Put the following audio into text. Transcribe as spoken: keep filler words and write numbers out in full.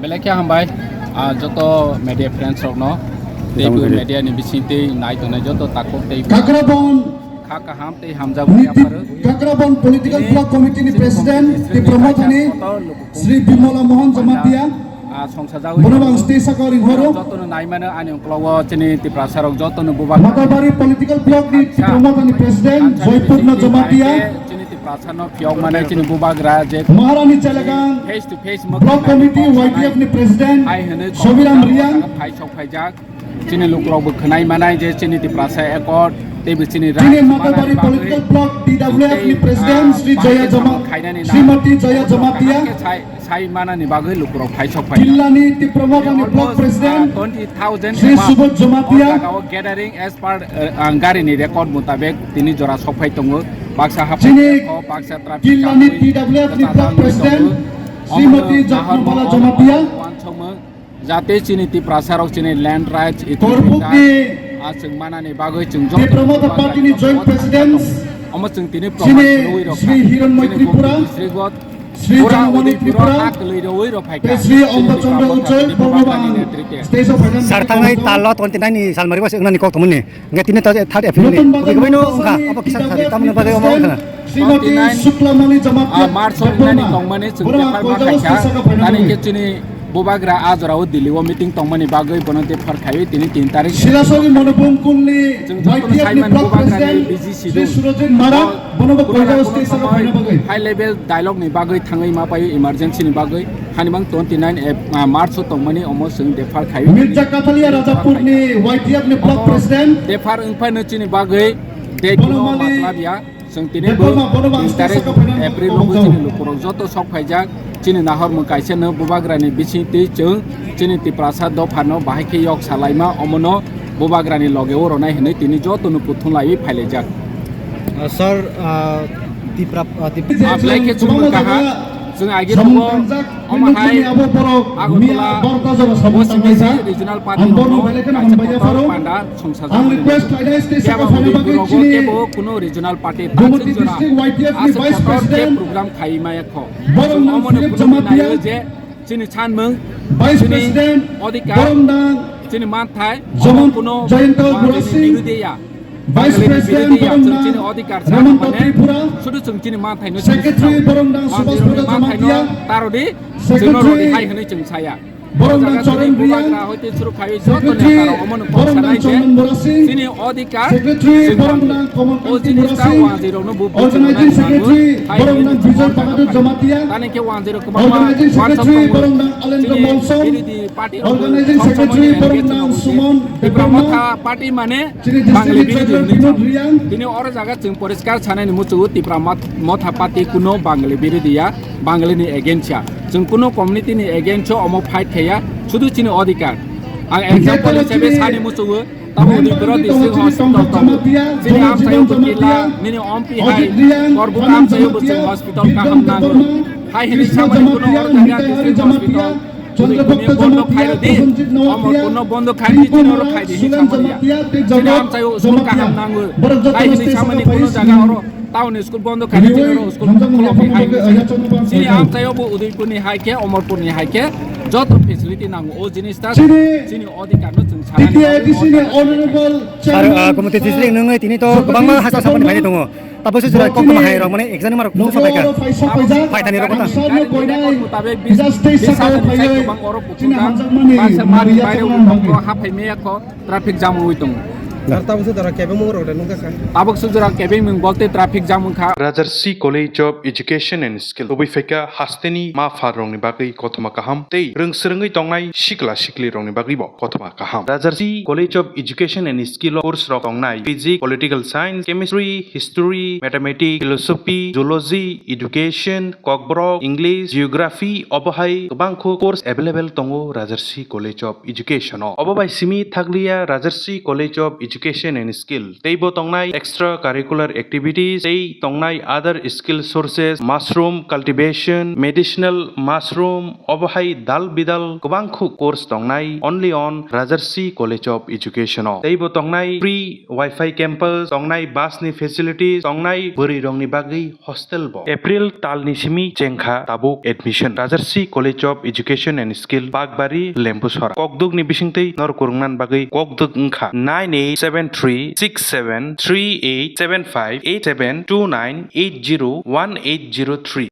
Belai khe hambai, ah, joto media friends rokno, tei bo media ni bising tei nai tongnai joto takhuk tei Kakrabon kha kaham tei hamjago ni yapharu. Kakrabon Political Block Committee ni President Tipra Mothani Sri Bimola Mohan Jamatia. Ah, songsa jagwi bono ang stage saka ring horo. Jotono naimano ani uklogo chini Tiprasa rok jotono bubagra. Matarbari Political Block ni Tipra Mothani President Joypurno Jamatia. Chini Tiprasa no phiyok mane chini bubagra je Maharani Chalagang face to face Block Committee Y T F ni President Sobiram Riang. Phai sok phaijak. Chini lukurok bo khwnai manai je chini Tiprasa Accord tei bo chini Chini Matarbari Political Block T W F ni President Sri Joya Jama, Srimati Joya Jamatia. Sai manani bagwi lukurok phai sok phai. Jillani Tipra Mothani Block President twenty thousand Sri Subodh Jamatia. Gathering as per, uh, ang gari ni record mutabek tini jora sok phai tongo. Baksa hap Chini baksa traffic Jillani T W F ni Block President Srimati Jagmala Jamatia. Jate chini Tiprasa rok chini land rights Torbukni aswng manani bagwi chwng joto Tipra Motha Party ni Joint President omo chwng tini chini Sri Hironmoy Tripura, Sri Janamoni Tripura, Sri Omba Chandra Ujjwal Bornoban stage of finance. Sar thangnai talo twenty nine ni salmari bas wngnani kok tongmani. Hingke tini to third April ni. Nutun Bazar Kubui kubui no wngkha, abo kisa sari, tamoni bagwi omo wngkha na. Srimati Suklamani Jamatia, ah, March ni nani tongmani chwng Borma, tepar ma khaikha. Tani khe chini bubagra a jora o Delhi o meeting tongmani bagwi bono tepar khaiwi tini tin tarik. Silasori Monopung Kulni chwng jotono Y T F ni saimani block bubagra ni president, busy schedule. Sri Surajit Marak, bono bo Koilao stage saka phaina bagwi. High level dialogue ni bagwi thangwi ma paio emergency ni bagwi. Hanimang twenty nine Ap-, ah, March o tongmani omo chwng tepar khaiwi. Mirza Kathalia Rajapur ni Y T F ni block president. Tepar wngphano chini bagwi date no matlab ya. Chwng tini bo tin tarik April o chini lukurok joto sok phaijak. Chini nahor mung kaisa no bubagra ni bising twi chwng chini Tiprasa dopha no bahai khe yok salaima omono bubagra ni loge o ronai hinwi tini joto no kuthum laiwi phailaijak. Ah, sir, ah, Tipra, ah, Tip- Ah, belai khe chwng kaha. Chwng agi tongo. Omo hai Agartala, West Regional Party rokno kaisa kotor panda songsa jagmani. Kebo hwnwi borok kebo kuno regional party ta chwng jora aswk kotor khe program khai maya kho. Chwng omono phunugwi naio je chini sanmung, chini odhikar, chini manthai, omo kuno manthai ni birodhi ya. Vice President Boromna Hemanta Tripura, sudu chwng chini manthai no Secretary Boromna Subhash Pradhan Jamatia, tarodi Secretary hai hwnwi chwng saya. Boromna Charan Reang, Secretary Boromna Chandan Murasing, chini odhikar, Secretary Boromna Kamal Kanti Murasing, Organizing Secretary Boromna Bijoy Bahadur Jamatia, Organizing Secretary Boromna Alendra Molsom, Organizing Secretary Boromna Suman Debbarma, party mane Bangli birodhi hwnwi sao. Tini oro jaga chwng poriskar sanani muchungo Tipra Motha Party kuno Bangli birodhi ya, Bangli ni against ya. Chwng kuno community ni against o omo fight khaya, sudu chini odhikar. Ang example hisabe sani muchungo, tamo Udaypuro district hospital tongo. Chini amchaio bo kila, nini ompi hai, korbuka amchaio bo chwng hospital kaham nango. Hai hwnwi samani kuno oro jaga district hospital Chini bondo khairodi, Omorpurno bondo khairodi, chini oro khaidi hinwi samani ya. Chini amchaio school kaham nango. Hai hinwi samani kuno jaga oro town school bondo khairodi, chini oro school khulokdi hai hinwi samani. Chini amchaio bo Udaipurni hai khe, Omorpurni hai khe joto facility nango. O jinis ta chini odhikar no chwng sanani. Sir, ah, Gomoti district nungwi tini to kwbangma hachal samani phaini tongo. Tabuk se jora koktwma hai rok mane exam ni marok kusu sopai kha. Phai thani rok kota. Traffic jam wngwi tongo. Tabuk se jora kebeng mung bolte traffic jam wngkha. Rajarsi College of Education and Skill. Tubui phaikha hasteni ma pha rokni bagwi kothoma kaham tei rwng swrwngwi tongnai sikla sikli rokni bagwi bo kothoma kaham. Rajarsi College of Education and Skill o course rok tongnai Physics, Political Science, Chemistry, History, Mathematics, Philosophy, Zoology, Education, Kokborok, English, Geography, obo hai kwbangkho course available tongo Rajarsi College of Education o. Obo bai simi thakliya Rajarsi College of Education education and skill. Teibo tongnai extracurricular activities, tei tongnai other skill sources, mushroom cultivation, medicinal mushroom, obo hai dal bidal kwbang khuk course tongnai only on Rajarsi College of Education o. Teibo tongnai free Wi-Fi campus, tongnai bus ni facilities, tongnai bwrwi rokni bagwi hostel bo. April talni simi chengkha tabuk admission. Rajarsi College of Education and Skill, Bakbari, Lembusora. Kokduk ni bisingtwi nor kurungnan bagwi kokduk wngkha nine eight seven three six seven three eight seven five eight seven two nine eight zero one eight zero three.